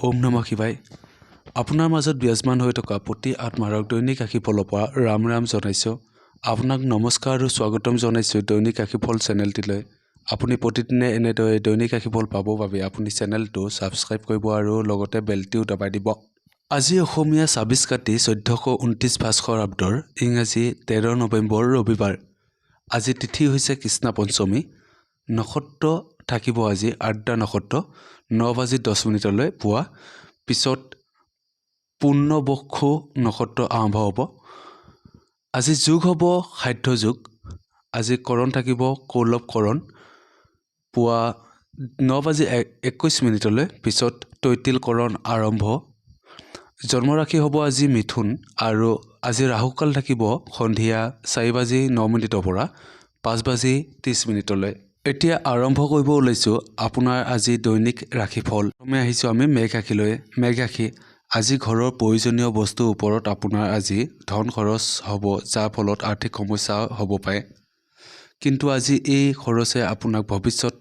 ওম নমঃ শিৱায়। আপোনাৰ মাজত বিৰাজমান হৈ থকা প্ৰতি আত্মাৰক দৈনিক ৰাশিফলৰ পৰা ৰাম ৰাম জনাইছোঁ। আপোনাক নমস্কাৰ আৰু স্বাগতম জনাইছোঁ দৈনিক ৰাশিফল চেনেলটিলৈ। আপুনি প্ৰতিদিনে এনেদৰে দৈনিক ৰাশিফল পাবৰ বাবে আপুনি চেনেলটো ছাবস্ক্ৰাইব কৰিব আৰু লগতে বেলটিও দবাই দিব। আজি অসমীয়া 26 কাতি 1429 ভাস্কৰাব্দৰ ইংৰাজী 13 নৱেম্বৰ ৰবিবাৰ। আজি তিথি হৈছে কৃষ্ণা পঞ্চমী। নক্ষত্ৰ থাকিব আজি আৰ্দ্ৰা নক্ষত্ৰ 9 বাজি 10 মিনিটলৈ পুৱা, পিছত পূৰ্ণবসু নক্ষত্ৰ আৰম্ভ হ'ব। আজি যোগ হ'ব সাধ্য যোগ। আজি কৰণ থাকিব কৌলৱ কৰণ পুৱা 9 বাজি 21 মিনিটলৈ, পিছত তৈতিল কৰণ আৰম্ভ। জন্মৰাশি হ'ব আজি মিথুন আৰু আজি ৰাহুকাল থাকিব সন্ধিয়া 4 বাজি 9 মিনিটৰ পৰা 5 বাজি 30 মিনিটলৈ। এতিয়া আৰম্ভ কৰিব ওলাইছোঁ আপোনাৰ আজি দৈনিক ৰাশিফল। প্ৰথমে আহিছোঁ আমি মেঘ ৰাশিলৈ। মেঘ ৰাশি, আজি ঘৰৰ প্ৰয়োজনীয় বস্তুৰ ওপৰত আপোনাৰ আজি ধন খৰচ হ'ব, যাৰ ফলত আৰ্থিক সমস্যা হ'ব পাৰে। কিন্তু আজি এই খৰচে আপোনাক ভৱিষ্যত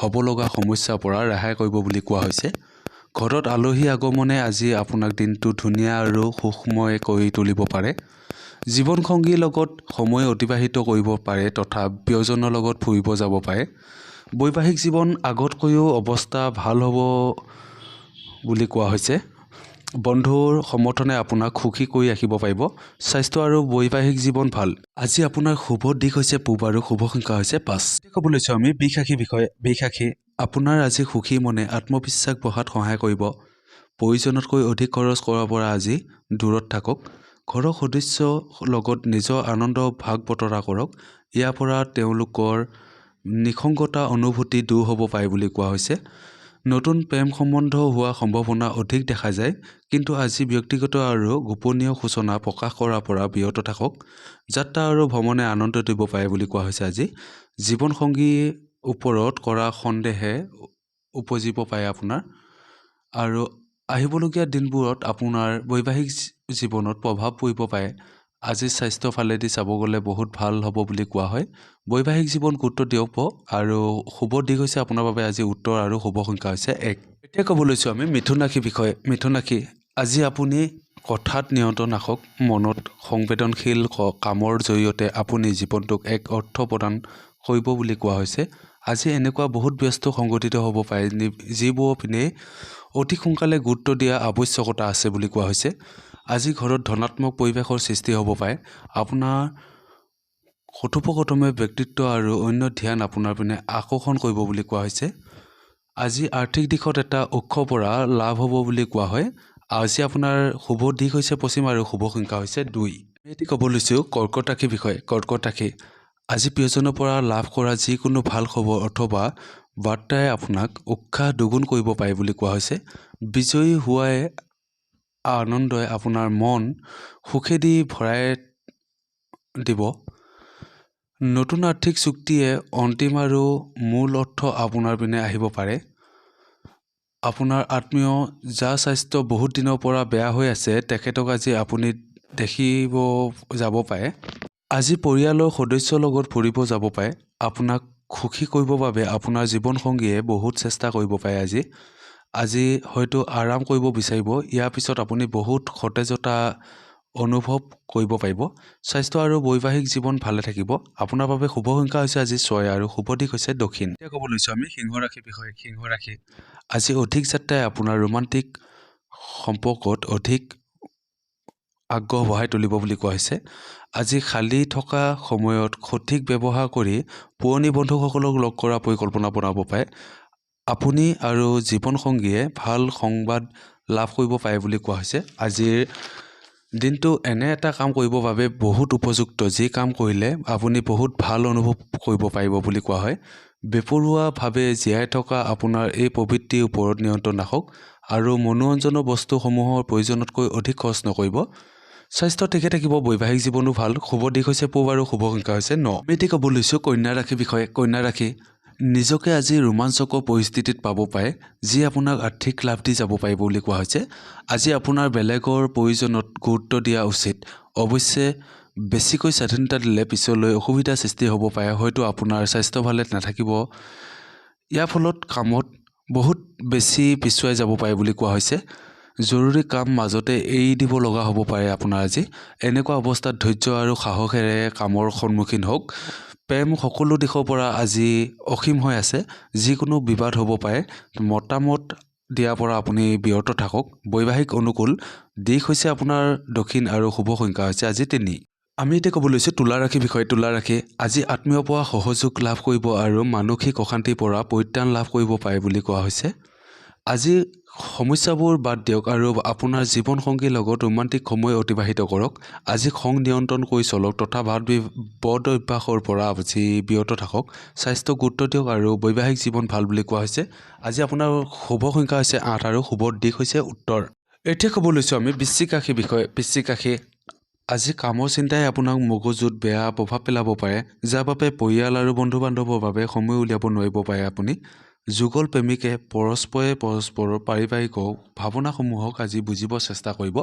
হ'ব লগা সমস্যাৰ পৰা ৰেহাই কৰিব বুলি কোৱা হৈছে। ঘৰত আলহী আগমনে আজি আপোনাক দিনটো ধুনীয়া আৰু সুখময় কৰি তুলিব পাৰে। জীৱনসংগীৰ লগত সময় অতিবাহিত কৰিব পাৰে তথা প্ৰিয়জনৰ লগত ফুৰিব যাব পাৰে। বৈবাহিক জীৱন আগতকৈও অৱস্থা ভাল হ'ব বুলি কোৱা হৈছে। বন্ধুৰ সমৰ্থনে আপোনাক সুখী কৰি ৰাখিব পাৰিব। স্বাস্থ্য আৰু বৈবাহিক জীৱন ভাল। আজি আপোনাৰ শুভ দিশ হৈছে পূব আৰু শুভ সংখ্যা হৈছে 5। ক'ব লৈছোঁ আমি বৃষ ৰাশিৰ বিষয়ে। বৃষ ৰাশি, আপোনাৰ আজি সুখী মনে আত্মবিশ্বাস বঢ়াত সহায় কৰিব। প্ৰয়োজনতকৈ অধিক খৰচ কৰাৰ পৰা আজি দূৰত থাকক। ঘৰৰ সদস্যৰ লগত নিজৰ আনন্দ ভাগ বতৰা কৰক। ইয়াৰ পৰা তেওঁলোকৰ নিসংগতা অনুভূতি দূৰ হ'ব পাৰে বুলি কোৱা হৈছে। নতুন প্ৰেম সম্বন্ধ হোৱাৰ সম্ভাৱনা অধিক দেখা যায়। কিন্তু আজি ব্যক্তিগত আৰু গোপনীয় সূচনা প্ৰকাশ কৰাৰ পৰা বিৰত থাকক। যাত্ৰা আৰু ভ্ৰমণে আনন্দ দিব পাৰে বুলি কোৱা হৈছে। আজি জীৱনসংগীৰ ওপৰত কৰা সন্দেহে উপজিব পাৰে আপোনাৰ আৰু আহিবলগীয়া দিনবোৰত আপোনাৰ বৈবাহিক জীৱনত প্ৰভাৱ পৰিব পাৰে। আজি স্বাস্থ্য ফালেদি চাব গ'লে বহুত ভাল হ'ব বুলি কোৱা হয়। বৈবাহিক জীৱন গুৰুত্ব দিয়ক আৰু শুভ দিশ হৈছে আপোনাৰ বাবে আজি উত্তৰ আৰু শুভ সংখ্যা হৈছে 1। এতিয়া ক'ব লৈছোঁ আমি মিথুন ৰাশিৰ বিষয়ে। মিথুন ৰাশি, আজি আপুনি কথাত নিয়ন্ত্ৰণ ৰাখক। মনত সংবেদনশীল কামৰ জৰিয়তে আপুনি জীৱনটোক এক অৰ্থ প্ৰদান কৰিব বুলি কোৱা হৈছে। আজি এনেকুৱা বহুত ব্যস্ত সংঘটিত হ'ব পাৰে, যিবোৰৰ পিনে অতি সোনকালে গুৰুত্ব দিয়া আৱশ্যকতা আছে বুলি কোৱা হৈছে। আজি ঘৰত ধনাত্মক পৰিৱেশৰ সৃষ্টি হ'ব পাৰে। আপোনাৰ কথোপকথনে ব্যক্তিত্ব আৰু অন্য ধ্যান আপোনাৰ পিনে আকৰ্ষণ কৰিব বুলি কোৱা হৈছে। আজি আৰ্থিক দিশত এটা উৎসৰ পৰা লাভ হ'ব বুলি কোৱা হয়। আজি আপোনাৰ শুভ দিশ হৈছে পশ্চিম আৰু শুভ সংখ্যা হৈছে 2। এতিয়া ক'ব লৈছোঁ কৰ্কট ৰাশিৰ বিষয়ে। কৰ্কট ৰাশি, আজি প্ৰিয়জনৰ পৰা লাভ কৰা যিকোনো ভাল খবৰ অথবা বাৰ্তাই আপোনাক উৎসাহ দুগুণ কৰিব পাৰে বুলি কোৱা হৈছে। বিজয়ী হোৱাই আনন্দই আপোনাৰ মন সুখেদি ভৰাই দিব। নতুন আৰ্থিক চুক্তিয়ে অন্তিম আৰু মূল অৰ্থ আপোনাৰ পিনে আহিব পাৰে। আপোনাৰ আত্মীয়, যাৰ স্বাস্থ্য বহুত দিনৰ পৰা বেয়া হৈ আছে, তেখেতক আজি আপুনি দেখিব যাব পাৰে। আজি পৰিয়ালৰ সদস্যৰ লগত ফুৰিব যাব পাৰে। আপোনাক সুখী কৰিবৰ বাবে আপোনাৰ জীৱনসংগীয়ে বহুত চেষ্টা কৰিব পাৰে আজি। আজি হয়তো আৰাম কৰিব বিচাৰিব। ইয়াৰ পিছত আপুনি বহুত সতেজতা অনুভৱ কৰিব পাৰিব। স্বাস্থ্য আৰু বৈবাহিক জীৱন ভালে থাকিব। আপোনাৰ বাবে শুভ সংখ্যা হৈছে আজি 6 আৰু শুভ দিশ হৈছে দক্ষিণ। এতিয়া ক'ব লৈছোঁ আমি সিংহ ৰাশিৰ বিষয়ে। সিংহ ৰাশি, আজি অধিক যাত্ৰাই আপোনাৰ ৰোমান্টিক সম্পৰ্কত অধিক আগ্ৰহ বঢ়াই তুলিব বুলি কোৱা হৈছে। আজি খালী থকা সময়ত সঠিক ব্যৱহাৰ কৰি পুৰণি বন্ধুসকলক লগ কৰাৰ পৰিকল্পনা বনাব পাৰে। আপুনি আৰু জীৱনসংগীয়ে ভাল সংবাদ লাভ কৰিব পাৰে বুলি কোৱা হৈছে। আজিৰ দিনটো এনে এটা কাম কৰিবৰ বাবে বহুত উপযুক্ত, যি কাম কৰিলে আপুনি বহুত ভাল অনুভৱ কৰিব পাৰিব বুলি কোৱা হয়। বেপৰোৱাভাৱে জীয়াই থকা আপোনাৰ এই প্ৰবৃত্তিৰ ওপৰত নিয়ন্ত্ৰণ ৰাখক আৰু মনোৰঞ্জনৰ বস্তুসমূহৰ প্ৰয়োজনতকৈ অধিক খৰচ নকৰিব। স্বাস্থ্য ঠিকে থাকিব, বৈবাহিক জীৱনো ভাল। শুভ দিশ হৈছে পূব আৰু শুভ সংখ্যা হৈছে 9। আমি এতিয়া ক'ব লৈছোঁ কন্যা ৰাশিৰ বিষয়ে। কন্যা ৰাশি, নিজকে আজি ৰোমাঞ্চকৰ পৰিস্থিতিত পাব পাৰে, যি আপোনাক আৰ্থিক লাভ দি যাব পাৰিব বুলি কোৱা হৈছে। আজি আপোনাৰ বেলেগৰ প্ৰয়োজনত গুৰুত্ব দিয়া উচিত। অৱশ্যে বেছিকৈ স্বাধীনতা দিলে পিছলৈ অসুবিধাৰ সৃষ্টি হ'ব পাৰে। হয়তো আপোনাৰ স্বাস্থ্য ভালে নাথাকিব। ইয়াৰ ফলত কামত বহুত বেছি পিছুৱাই যাব পাৰে বুলি কোৱা হৈছে। জৰুৰী কাম মাজতে এৰি দিব লগা হ'ব পাৰে আপোনাৰ আজি। এনেকুৱা অৱস্থাত ধৈৰ্য আৰু সাহসেৰে কামৰ সন্মুখীন হওক। প্ৰেম সকলো দিশৰ পৰা আজি অসীম হৈ আছে। যিকোনো বিবাদ হ'ব পাৰে, মতামত দিয়াৰ পৰা আপুনি বিৰত থাকক। বৈবাহিক অনুকূল দিশ হৈছে আপোনাৰ দক্ষিণ আৰু শুভ সংখ্যা হৈছে আজি 3। আমি এতিয়া ক'ব লৈছোঁ তুলা ৰাশিৰ বিষয়ে। তুলা ৰাশি আজি আত্মীয়ৰ পৰা সহযোগ লাভ কৰিব আৰু মানসিক অশান্তিৰ পৰা পৰিত্ৰাণ লাভ কৰিব পাৰে বুলি কোৱা হৈছে। আজি সমস্যাবোৰ বাদ দিয়ক আৰু আপোনাৰ জীৱনসংগীৰ লগত ৰোমান্টিক সময় অতিবাহিত কৰক। আজি খং নিয়ন্ত্ৰণ কৰি চলক তথা বদ অভ্যাসৰ পৰা আজি বিৰত থাকক। স্বাস্থ্য গুৰুত্ব দিয়ক আৰু বৈবাহিক জীৱন ভাল বুলি কোৱা হৈছে। আজি আপোনাৰ শুভ সংখ্যা হৈছে 8 আৰু শুভ দিশ হৈছে উত্তৰ। এতিয়া ক'ব লৈছোঁ আমি বৃশ্চিক ৰাশিৰ বিষয়ে। বৃশ্চিক ৰাশি আজি কামৰ চিন্তাই আপোনাক মগজুত বেয়া প্ৰভাৱ পেলাব পাৰে, যাৰ বাবে পৰিয়াল আৰু বন্ধু-বান্ধৱৰ বাবে সময় উলিয়াব নোৱাৰিব পাৰে আপুনি। যুগল প্ৰেমিকে পৰস্পৰে পৰস্পৰৰ পাৰিবাৰিক ভাৱনাসমূহক আজি বুজিব চেষ্টা কৰিব।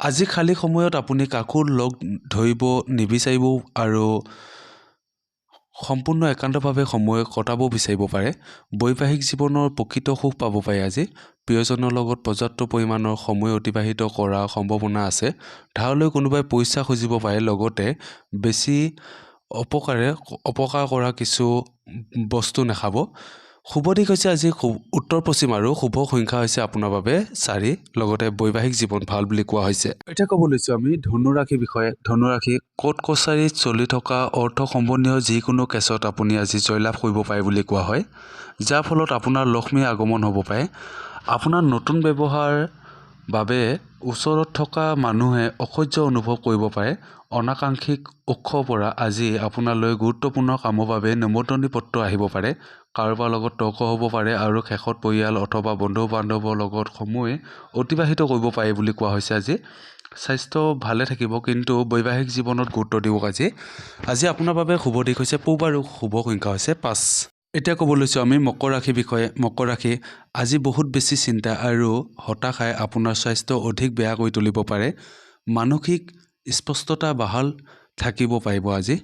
আজি খালী সময়ত আপুনি কাকো লগ ধৰিব নিবিচাৰিব আৰু সম্পূৰ্ণ একান্তভাৱে সময় কটাব বিচাৰিব পাৰে। বৈবাহিক জীৱনৰ প্ৰকৃত সুখ পাব পাৰে আজি। প্ৰিয়জনৰ লগত পৰ্যাপ্ত পৰিমাণৰ সময় অতিবাহিত কৰাৰ সম্ভাৱনা আছে। ধাৰলৈ কোনোবাই পইচা খুজিব পাৰে, লগতে বেছি অপকাৰ কৰা কিছু বস্তু নাখাব। শুভ দিশ হৈছে আজি উত্তৰ পশ্চিম আৰু শুভ সংখ্যা হৈছে আপোনাৰ বাবে 4। লগতে বৈবাহিক জীৱন ভাল বুলি কোৱা হৈছে। এতিয়া ক'ব লৈছোঁ আমি ধনুৰাশিৰ বিষয়ে। ধনুৰাশি কোৰ্ট কছাৰীত চলি থকা অৰ্থ সম্বন্ধীয় যিকোনো কেছত আপুনি আজি জয়লাভ কৰিব পাৰে বুলি কোৱা হয়, যাৰ ফলত আপোনাৰ লক্ষ্মীৰ আগমন হ'ব পাৰে। আপোনাৰ নতুন ব্যৱহাৰ বাবে ওচৰত থকা মানুহে অসহ্য অনুভৱ কৰিব পাৰে। অনাকাংক্ষিত উৎসৰ পৰা আজি আপোনালৈ গুৰুত্বপূৰ্ণ কামৰ বাবে নিমন্ত্ৰণী পত্ৰ আহিব পাৰে। কাৰোবাৰ লগত তৰ্ক হ'ব পাৰে আৰু শেষত পৰিয়াল অথবা বন্ধু-বান্ধৱৰ লগত সময় অতিবাহিত কৰিব পাৰে বুলি কোৱা হৈছে আজি। স্বাস্থ্য ভালে থাকিব, কিন্তু বৈবাহিক জীৱনত গুৰুত্ব দিয়ক আজি। আজি আপোনাৰ বাবে শুভ দিশ হৈছে পূব আৰু শুভ সংখ্যা হৈছে 5। এতিয়া ক'ব লৈছোঁ আমি মকৰ ৰাশিৰ বিষয়ে। মকৰ ৰাশি আজি বহুত বেছি চিন্তা আৰু হতাশাই আপোনাৰ স্বাস্থ্য অধিক বেয়া কৰি তুলিব পাৰে। মানসিক স্পষ্টতা বাহাল থাকিব পাৰিব আজি।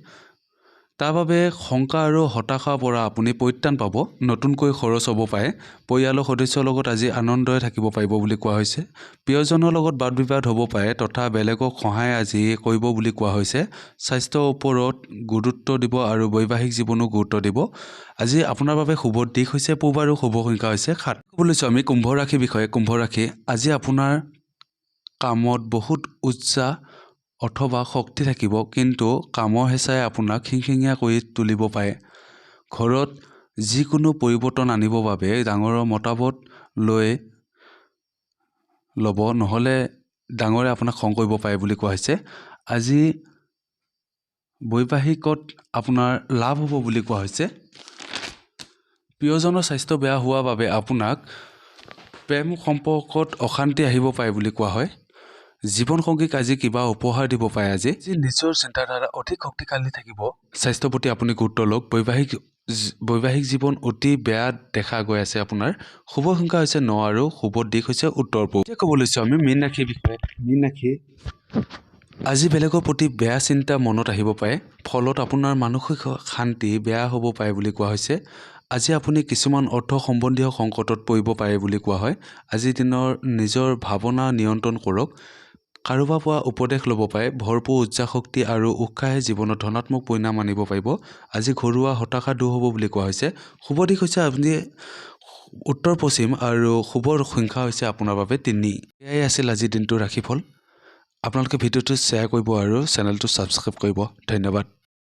তাৰ বাবে শংকা আৰু হতাশাৰ পৰা আপুনি পৰিত্ৰাণ পাব। নতুনকৈ খৰচ হ'ব পাৰে। পৰিয়ালৰ সদস্যৰ লগত আজি আনন্দৰে থাকিব পাৰিব বুলি কোৱা হৈছে। প্ৰিয়জনৰ লগত বাদ বিবাদ হ'ব পাৰে তথা বেলেগক সহায় আজি কৰিব বুলি কোৱা হৈছে। স্বাস্থ্যৰ ওপৰত গুৰুত্ব দিব আৰু বৈবাহিক জীৱনো গুৰুত্ব দিব। আজি আপোনাৰ বাবে শুভ দিশ হৈছে পূব আৰু শুভ সংখ্যা হৈছে 7। ক'ব লৈছোঁ আমি কুম্ভ ৰাশিৰ বিষয়ে। কুম্ভ ৰাশি আজি আপোনাৰ কামত বহুত উৎসাহ অথবা শক্তি থাকিব, কিন্তু কামৰ হেঁচাই আপোনাক খিংখিঙীয়া কৰি তুলিব পাৰে। ঘৰত যিকোনো পৰিৱৰ্তন আনিবৰ বাবে ডাঙৰৰ মতামত লৈ ল'ব, নহ'লে ডাঙৰে আপোনাক খং কৰিব পাৰে বুলি কোৱা হৈছে। আজি বৈবাহিকত আপোনাৰ লাভ হ'ব বুলি কোৱা হৈছে। প্ৰিয়জনৰ স্বাস্থ্য বেয়া হোৱাৰ বাবে আপোনাক প্ৰেম সম্পৰ্কত অশান্তি আহিব পাৰে বুলি কোৱা হয়। জীৱনসংগীক আজি কিবা উপহাৰ দিব পাৰে আজি। নিজৰ চিন্তাধাৰা অধিক শক্তিশালী থাকিব। স্বাস্থ্যৰ প্ৰতি আপুনি গুৰুত্ব লওক। বৈবাহিক জীৱন অতি বেয়া দেখা গৈ আছে আপোনাৰ। শুভ সংখ্যা হৈছে 9 আৰু শুভ দিশ হৈছে উত্তৰ পূব। এতিয়া ক'ব লৈছোঁ আমি মীন ৰাশিৰ বিষয়ে। মীন ৰাশি আজি বেলেগৰ প্ৰতি বেয়া চিন্তা মনত আহিব পাৰে, ফলত আপোনাৰ মানসিক শান্তি বেয়া হ'ব পাৰে বুলি কোৱা হৈছে। আজি আপুনি কিছুমান অৰ্থ সম্বন্ধীয় সংকটত পৰিব পাৰে বুলি কোৱা হয়। আজিৰ দিনৰ নিজৰ ভাৱনা নিয়ন্ত্ৰণ কৰক। কাৰোবাৰ পৰা উপদেশ ল'ব পাৰে। ভৰপূৰ উৎসাহ শক্তি আৰু উৎসাহে জীৱনত ধনাত্মক পৰিণাম আনিব পাৰিব। আজি ঘৰুৱা হতাশা দূৰ হ'ব বুলি কোৱা হৈছে। শুভ দিশ হৈছে আপুনি উত্তৰ পশ্চিম আৰু শুভ সংখ্যা হৈছে আপোনাৰ বাবে 3। এয়াই আছিল আজিৰ দিনটোৰ ৰাশিফল। আপোনালোকে ভিডিঅ'টো শ্বেয়াৰ কৰিব আৰু চেনেলটো ছাবস্ক্ৰাইব কৰিব। ধন্যবাদ।